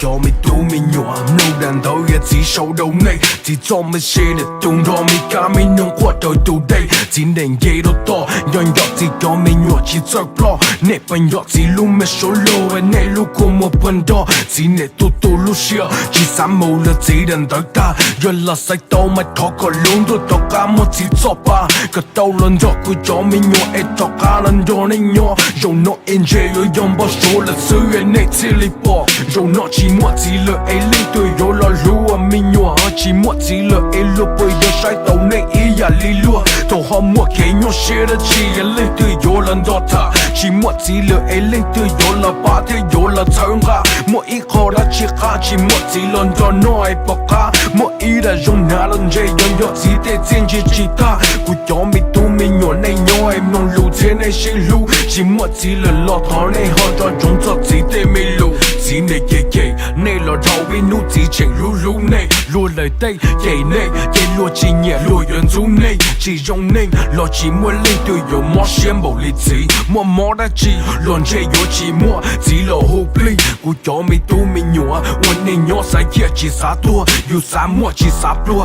Cov me tub me nyuam mloog daim ntawv yog txiv sau rau nej, txiv txoj me se niam tus nrog me kab me noog quaj raws tus dej, txiv neeg nce rau toj nco nco txiv cov me nyuam tsis txawj ploj, nej pab nco txiv lub me suab lug, nej lub kua muag puag nrog, txiv niam tu tu lub siab tsis xav mus lawm txiv daim ntawv tag, yog los xaiv tau mas thov kom lub ntuj rov qab muab txiv txoj pa, kom tau los nrog kuv cov me nyuam es rov qab los nrog nej nyob, zaum no es ntshe yuav yog npau suav lawm xwb nej thiaj li pom, zaum no tsis muaj txiv lawm es leej twg yuav los hlub ua me nyuam, tsis muaj txiv lawm es luag puas yuav saib taus nej ib yam li luag, thaum ho muaj kev nyuaj siab dab tsi leej twg yuav los nrog tham, tsis muaj txiv lawm es leej twg yuav los pab thiab yuav los txhawb nqa, muaj ib qho dab tsi qab tsis muaj txiv los nrog noj es pom qab, muaj ib daim zoo hnav los ntshe yuav nco txiv tej txiaj ntsig tsis tag, kuv cov me tub me nyuam nej nyob es mloog lus thiab nej sib hlub, tsis muaj txiv lawm los thov nej ho nco ntsoov txog txiv tej me lus, txiv niam cem cem nej los dhau ib hnub txiv tseem hlub hlub nej, luag lawm tej cem nej ces luag tsis nyiam luag yuav ntxub nej, tsis zoo neej los tsis muaj leej twg yuav mob siab npaum li txiv, muaj mob dab tsi los ntshe yuav tsis muaj txiv los hu plig, kuv cov me tub me nyuam ua neej nyob xav ciaj tsis xav tuag, yus xav muaj tsis xav pluag,